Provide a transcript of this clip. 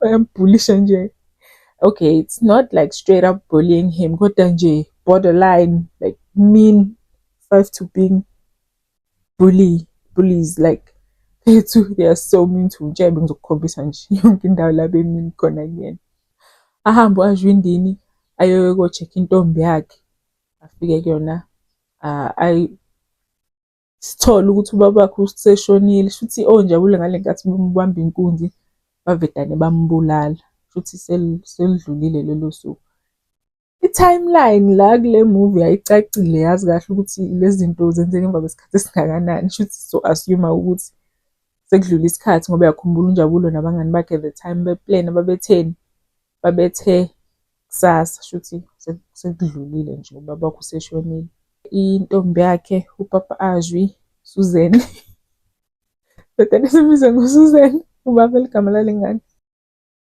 Bayambhulisha nje. Okay, it's not like straight up bullying him, kodwa nje borderline like mean five to being bullies like bethu, they are so mean to uNtshebe. Ngizokukhombisa nje yonke indawo la be-mean khona kuyena. Ahambe u-Azwindini ayocheck intombi yakhe, afike kuyona sithole ukuthi ubaba wakhe useshonile. Shuthi oNjabulo ngale nkathi bamubamba inkunzi bavedane bambulala, shuthi selidlulile lelo suku. I-timeline la kule movie ayicacile, yazi kahle ukuthi lezi zinto zenzeka emva kwesikhathi esingakanani. Shuthi sizo-assume-a ukuthi sekudlule isikhathi ngoba uyakhumbula uNjabulo nabangani bakhe the time be-plan-a babetheni? Babethe kusasa, shuthi sekudlulile nje, ubaba wakhe useshonile. Intombi yakhe uPapa Azwi, Suzan, kodwa simbize ngoSuzan, ubaba igama lale ngane.